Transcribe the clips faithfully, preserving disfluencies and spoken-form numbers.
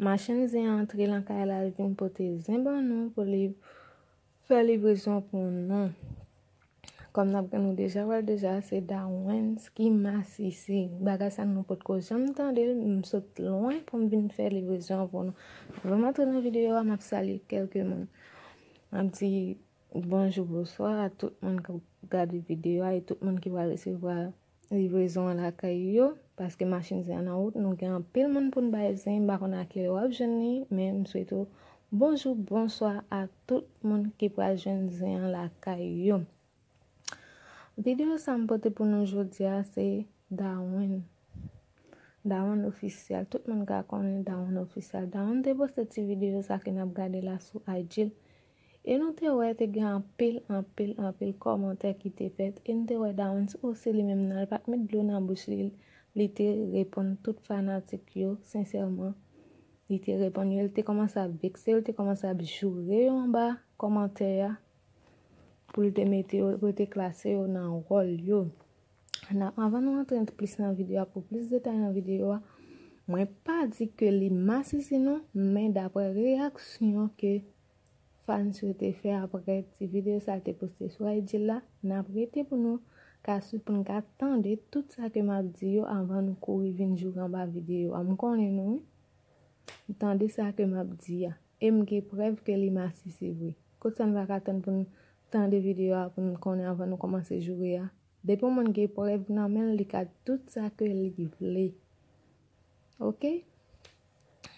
Machann zen an antre nan kay la, li vin pote zen ban nou pou li fè livrezon pou nou. Kòm n ap, nou deja wè l deja, se Dawens ki masisi. Bagay sa nou potko janm tande l, m sot lwen pou m vin fè livrezon an pou nou. Avan m antre nan videyo a, m ap salye kèlke moun. M ap di bonjou, bonswa a tout moun k ap gade videyo a e tout moun ki pral resevwa livrezon an lakay yo, paske machin zen an nan wout, nou gen anpil moun pou n bay zen, m pa konn a kilè w ap jwenn li, men m swete w bonjou, bonswa a tout moun ki pral jwenn zen an lakay yo. Videyo sa m pote pou nou jodi a se Dawens. Dawens ofisyèl. Tout moun ka konnen Dawens ofisyèl. Dawens te poste ti videyo sa ke n ap gade la sou I G l. E nou te wè te gen anpil, anpil, anpil kòmantè ki te fèt. E nou te wè Dawens osi li menm nan, li pa t met dlo nan bouch li. Li te reponn tout fanatik yo, sensèman. Li te reponn yo, li te kòmanse ap vekse yo, li te kòmanse ap joure yo anba kòmantè a. Pou li te mete yo, pou li te klase yo nan wòl yo. Nan, avan nou antre plis nan videyo a, pou plis detay nan videyo a, mwen pa di ke li masisi non, men daprè reyaksyon ke fans yo te fè aprè ti videyo sa te poste sou I G la, n ap rete pou nou ka swiv, pou n ka tande tout sa ke m ap di yo avan nou kouri vin joure anba videyo a. M konnen nou, wi. Tande sa ke m ap di a. E m gen prèv ke li masisi vre. Kot sa n pa ka tann pou n tande videyo a, pou n konnen avan nou kòmanse joure a? Depi yon moun gen prèv nan men l, li ka di tout sa ke li vle. Oke?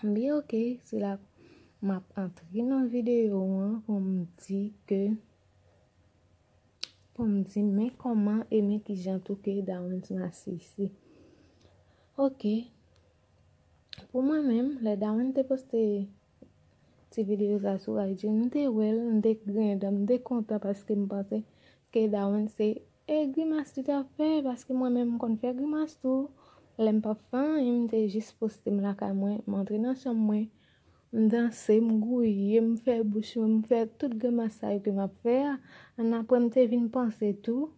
Byen oke, se la m ap antre nan videyo an pou m di ke, pou m di men kòman e men kijan tou ke Dawens masisi. Oke. Pou mwen menm, lè Dawens te poste ti videyo sa sou I G, m te wè l, m te griyen dan, m te kontan paske m panse ke Dawens se e grimas li t ap fè, paske mwen menm m konn fè grimas tou. Lè m p ap fè anyen, m te jis poste m lakay mwen, m antre nan chanm mwen, m danse, m gouye, m fè bouch mwen, m fè tout grimas sa yo ke m ap fè a. Annapre m te vin panse tou,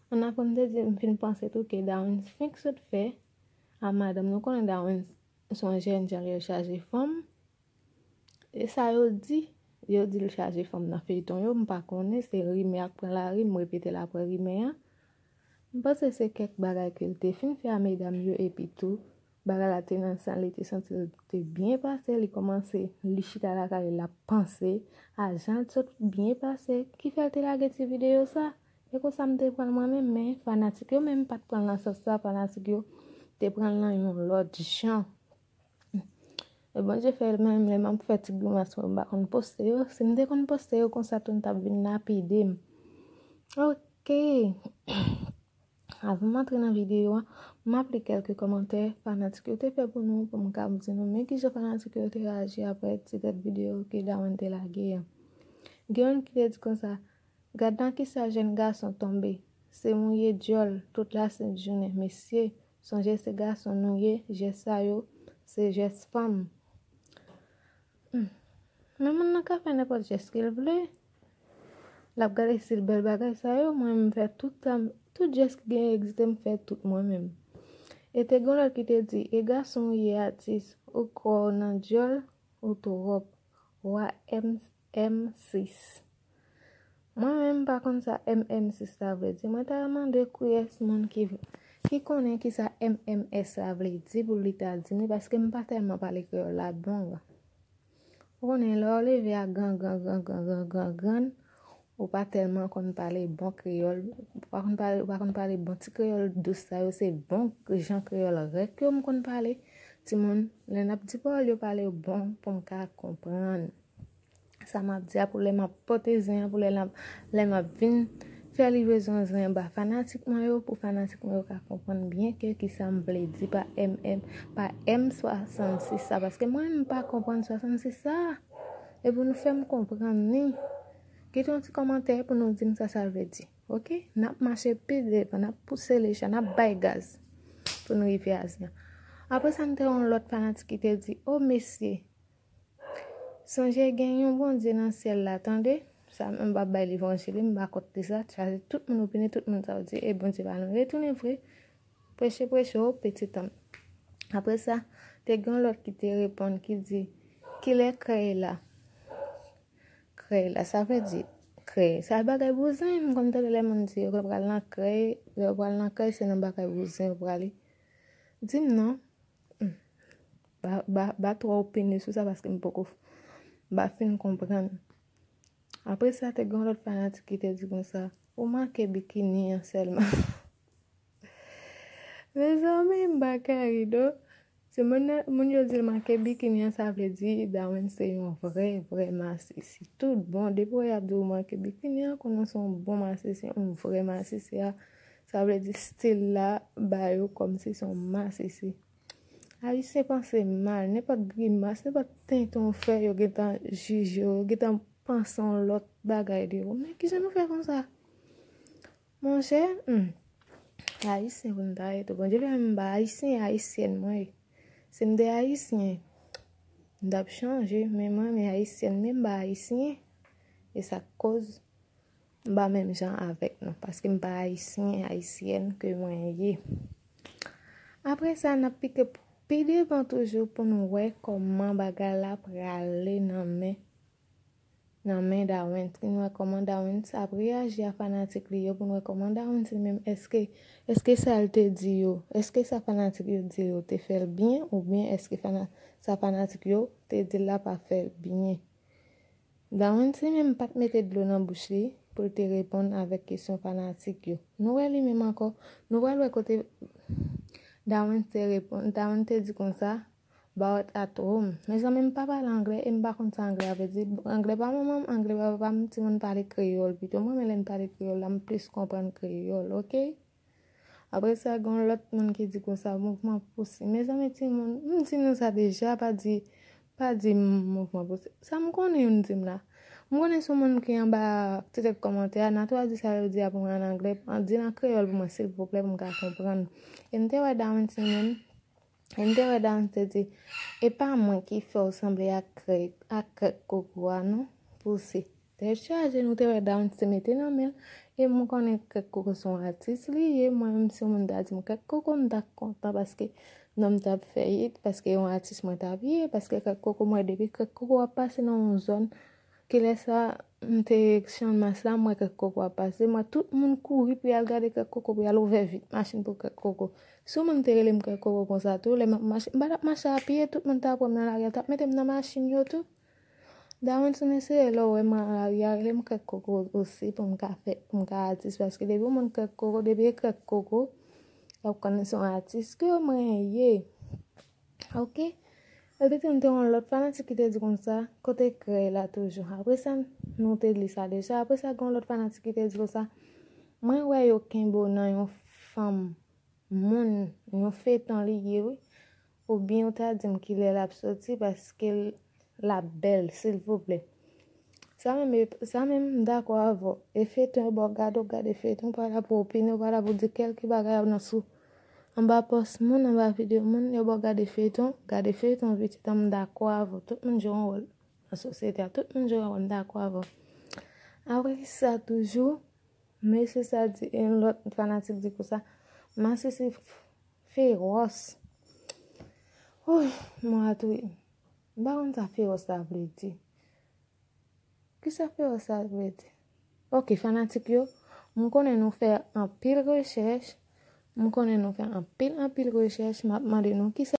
annapre m te di, m fin panse tou ke Dawens fenk sot fè a madanm. Nou konnen Dawens se yon jèn jan li chaje fanm. E sa yo di, yo di l chaje fanm nan feyton yo, m pa konnen, se rimè ak pran lari, m repete l apre rimè a. M panse se kèk bagay ke l te fin fè a medam yo, epi tou, bagay la te nan san, li te santi l te byen pase, li kòmanse, li chita lakay li, l ap panse a jan l sot byen pase, ki fè l te lage ti videyo sa. E konsa m te pran l mwen menm, men fanatik yo menm pa t pran l nan sans sa, fanatik yo te pran l nan yon lòt jan. E Bondye fè menm lè m ap fè ti grimas mwen, m pa konn poste yo. Si m te konn poste yo konsa tou, m t ap vin lapide m. Oke. Avan m antre nan videyo a, m ap li kèlke kòmantè fanatik yo te fè pou nou, pou m ka di nou men kijan fanatik yo te reyaji aprè ti tèt videyo ke Dawens te lage a. Gen youn ki te di konsa, gad nan kisa jèn gason tonbe, se mouye dyòl tout lasent jounen, mesye, sonje se gason nou ye, jès sa yo, se jès fanm. Hmm. Men moun nan ka fè nenpòt jès ke l vle. L ap gade si l bèl bagay sa yo, mwen m fè tout sa, tout jès ki genyen egziste, m fè tout mwen menm. E te gen lòt ki te di, e gason ou ye atis, ou kwè w nan dyòl, ou twòp. Wa M M sis. Mwen menm m pa konn sa M M sis la vle di. Mwen ta mande kiyès moun ki, ki konnen kisa M M S la vle di pou li ta di m li, paske m pa tèlman pale kreyòl la bon. Ou konnen lè w leve a gran, gran, gran, gran, gran, gran, gran, ou pa tèlman konn pale bon kreyòl, ou pa konn pale, ou pa konn pale bon ti kreyòl dous sa yo, se bon jan kreyòl rèk yo m konn pale. Timoun, lè n ap di pawòl yo pale yo bon pou m ka konprann. Sa m ap di a pou lè m ap pote zen an, pou lè l ap, lè m ap vin fè livrezon zen an ba fanatik mwen yo, pou fanatik mwen yo ka konprann byen ke kisa m vle di pa M M, pa M swasannsis sa, paske mwen menm m pa konprann swasannsis sa. E pou nou fè m konprann li, kite yon ti kòmantè pou nou di m sa sa vle di. Oke? N ap mache pi devan, n ap pouse lecha, n ap bay gaz pou nou rive a zen an. Apre sa, m te wè yon lòt fanatik ki te di, o mesye, sonje gen yon Bondye nan syèl la, tande. Sa, m pa bay levanjil, m pa kont li sa. Chaje tout moun opine, tout moun sa yo di, e Bondye pa nan retounen vre. Preche, preche, o pitit an m. Apre sa, Te gen lòt ki te reponn ki di, "Kilè krèy la?" Krèy la, sa vle di krèy. Sa bagay bouzen, m konn tande lè moun di yo pral nan krèy, lè yo pral nan krèy, se nan bagay bouzen yo prale. Di m non. Hmm. Ba, ba, ba twò opinyon sou sa paske m poko, m pa fin konprann. Apre sa, te gen yon lòt fanatik ki te di konsa, "Ou manke bikini an sèlman." Mezanmi, m pa ka ri non. Se moun nan, moun yo di l manke bikini an, sa vle di Darwin se yon vrè, vrè masisi. Tout bon, depi w ap di w manke bikini an, konnen se yon bon masisi, yon vrè masisi a. Sa vle di stil la ba yo kòmsi se yon masisi. Ayisyen panse mal, nenpòt grimas, nenpòt tenten w fè, yo gentan jije w, yo gentan panse yon lòt bagay de ou. Men kijan nou fè konsa? Monchè, hmm, Ayisyen pou n ta ye tou. Bondye fè m pa Ayisyen, Ayisyèn mwen ye. Si m te Ayisyen, m t ap chanje, men mwen, men Ayisyèn, men m pa Ayisyen. E sa k koz m pa menm jan avèk nou, paske m pa Ayisyen, Ayisyèn ke mwen ye. Apre sa, n ap pike pi devan toujou pou n wè kòman bagay la prale nan men, nan men Darwin. Pou n wè kòman Darwin ap reyaji a fanatik li yo, pou n wè kòman Darwin li menm, èske, èske sa l te di yo, èske sa fanatik yo di yo te fè l byen, oubyen èske fana-, sa fanatik yo te di l la pa fè l byen. Darwin li menm pa t mete dlo nan bouch li pou l te reponn avèk kesyon fanatik yo. Nou wè li menm ankò, nou pral wè kote Darwin te reponn, Darwin te di konsa, "About at home." Mezanmi, m pa pale anglè e m pa konn sa anglè a vle di. Anglè pa manman m, anglè pa papa m, timoun pale kreyòl pito. Mwen menm lè m pale kreyòl la, m plis konprann kreyòl, oke? Apre sa, gen yon lòt moun ki di konsa, mouvman pouse. Mezanmi, timoun, m di nou sa deja, pa di, pa di m mouvman pouse. Sa m konnen youn di m la. M konnen sou moun ki anba ti tèt kòmantè a, Natura di sa yo di a pou mwen an anglè, an di l an kreyòl pou mwen, silvouplè, pou m ka konprann. E m te wè Darwin timoun, e m te wè Darwin te di, "E pa mwen ki fè w sanble ak krèk, ak krèk koko a, non, pouse." Tèt chaje, nou te wè Darwin te mete nan men l. E m konnen Krèk Koko se yon atis li ye. Mwen menm, si yon moun ta di m Krèk Koko, m ta kontan paske non m t ap fè it, paske yon atis mwen t ap ye. Paske Krèk Koko, mwen, depi Krèk Koko ap pase nan yon zòn, kilè sa, m te Channmas la, m wè Krèk Koko ap pase. Mwen, tout moun kouri pou y al gade Krèk Koko, pou y al ouvè vit machin pou Krèk Koko. Si yon moun te rele m Krèk Koko konsa tou, lè m ap mache, m pa t ap mache a pye, tout moun t ap wè m nan lari a, t ap mete m nan machin yo tou. Darwin, si w eseye lè w wè mwen nan lari a, rele m Krèk Koko osi pou m ka fè, pou m ka atis, paske depi yon moun Krèk Koko, depi e Krèk Koko, y ap konnen se yon atis ke mwen ye. Oke? Epi tou, m te yon lòt fanatik ki te di konsa, kote krèy la toujou. Apre sa, nou te li sa deja. Apre sa, gen yon lòt fanatik ki te di konsa, mwen wè yo kenbe w nan yon fanm moun, yon feton li ye, wi. Oubyen ou ta di m kilè l ap soti, paske l, l ap bèl, silvouplè. Sa menm, e, sa menm, m dakò avè w. E feton, yo ba w gade, w gade feton, ou pa la pou opine, ou pa la pou di kèlke bagay nan sou. Anba pòs moun, anba videyo moun, yo ba w gade feton, gade feton, pitit an, m dakò avè w. Tout moun jwe yon wòl nan sosyete a, tout moun jwe yon wòl, m dakò avè w. Apre sa, toujou, mesye sa di, e lòt fanatik di konsa, masisi f-, fewòs. Oy, mwen atouye. M pa konn sa fewòs la vle di. Kisa fewòs la vle di? Oke, fanatik yo, m konnen nou fè anpil rechèch. M konnen nou fè anpil, anpil rechèch. M ap mande nou kisa